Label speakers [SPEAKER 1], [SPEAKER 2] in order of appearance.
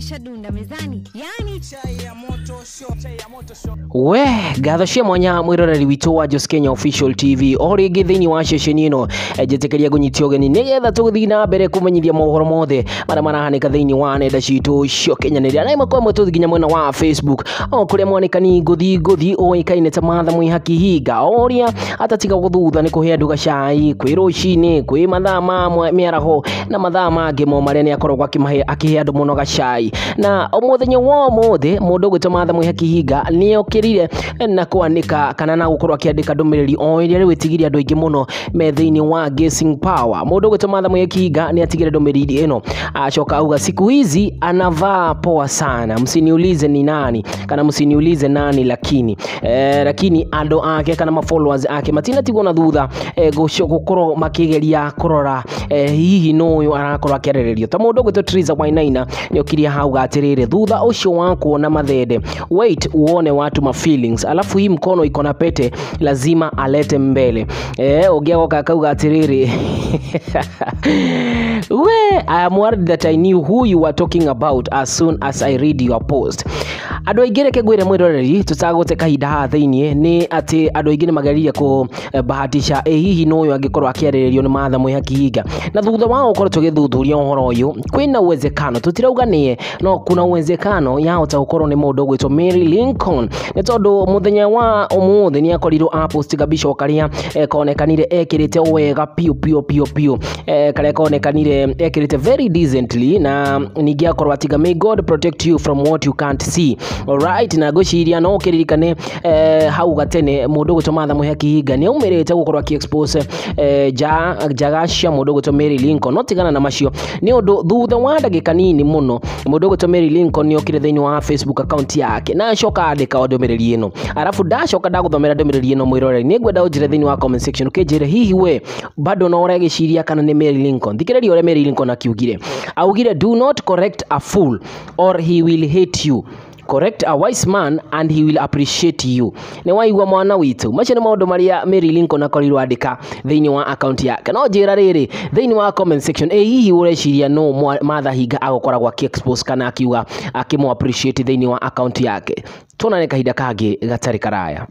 [SPEAKER 1] Imeshadunda mezani, yani
[SPEAKER 2] Chai ya moto show, chai ya moto show.
[SPEAKER 3] We ngatho cia mwanya mwiroreri witũ wa Jos Kenya Official TV o rĩngĩ thĩinĩ wa ceceni ĩno, njĩtĩkĩria ngũnyitie ũgeni nĩgetha tũgĩthiĩ na mbere kũmenyithia mohoro mothe marĩa marahanĩka thĩinĩ wa nenda citũ cia ũkinyanĩria, na ĩmwe kwa ĩmwe tũthiĩ nginya mwena wa Facebook o kũrĩa mwanĩkani ngũthi ngũthi ũĩkaine ta Martha Mwĩhaki Hinga, o ũrĩa atatiga gũthutha nĩ kũhe andũ gacai kwĩ rũcinĩ, kwĩ mathaa ma mĩaraho na mathaa mangĩ mo marĩa nĩ akoragwo akĩmahe akĩhe andũ mũno gacai. Na mũthenya wa ũmũthĩ mũndũ ũgwĩtwo Martha Mwĩhaki Hinga nĩ okĩrire na kwanĩka kana na gũkorwo akĩandĩka ndũmĩrĩri o ĩrĩa rĩu ĩtigire andũ aingĩ mũno me thĩinĩ wa guessing power. Mũndũ ũgwĩtwo Martha Mwĩhaki Hinga nĩ atigire ndũmĩrĩri ĩno, acoka auga siku hizi anavaa poa sana, msiniulize ni nani kana msiniulize nani, lakini lakini andũ ake kana ma followers ake matinatigwo na thutha, gũkorwo makĩgeria kũrora, hihi nũ ũyũ arakorwo akĩarĩrĩrio. Ta mũndũ ũgwĩtwo Triza Wainaina nĩ okirie hau atĩrĩrĩ, thutha ũcio wa kuona mathende, wait uone watu ma feelings, alafu hii mkono iko na pete lazima alete mbele. Ũngĩ agoka akauga atĩrĩrĩ, we I am worried that I knew who you were talking about as soon as I read your post. Andũ aingĩ, reke ngwĩre mwĩroreri, tũtagũte kahinda haha thĩiniĩ, nĩ atĩ andũ aingĩ nĩ mageririe kũbahatisha ĩ hihi nũ ũyũ angĩkorwo akĩarĩrĩrio nĩ Martha Mwĩhaki Hinga. Na thutha wa gũkorwo tũgĩthuthuria ũhoro ũyũ, kwĩna uwezekano, tũtirauga nĩye, no kuna uwezekano yahota gũkorwo nĩ mũndũ ũgwĩtwo Mary Lincoln, nĩ tondũ mũthenya wa ũmũthĩ nĩ akorirwo apost kabica karĩa konekanire ekĩrĩte wega piũ piũ piũ piũ, karĩa konekanire ekĩrĩte very decently, na ningĩ akorwo atiga "May God protect you from what you can't see." Alright, na ngwĩciria no ũkĩririkane, hau gatene mũndũ ũgwĩtwo Martha Mwĩhaki Hinga nĩ aumĩrĩte gũkorwo akĩ-expose njaga cia mũndũ ũgwĩtwo Mary Lincoln. No tigana na macio, nĩ ũndũ thutha wa ndagĩka nini mũno mũndũ ũgwĩtwo Mary Lincoln nĩ okire thĩinĩ wa Facebook account yake na acoka andĩka ndũmĩrĩri ĩno. Arabu ndacoka ndagũthomera ndũmĩrĩri ĩno, mwĩroreri, nĩ ngwenda ũnjĩre thĩinĩ wa comment section, ũkĩnjĩre hihi we bado no ũregĩciria kana nĩ Mary Lincoln. Thikĩrĩria ũrĩa Mary Lincoln akiugire. Augire, "Do not correct a fool or he will hate you. Correct a wise man and he will appreciate you." Nĩ waigua mwana witũ, macio nĩ maũndũ marĩa Mary Lincoln akorirwo andĩka thĩinĩ wa account yake. No njĩra rĩrĩ thĩinĩ wa comment section, ĩ hihi ũreciria no Martha Hinga agũkoragwo akĩ-expose kana akiuga akĩmũ appreciate thĩinĩ wa account yake? Tuonane kahinda kangĩ gatarĩ karaya.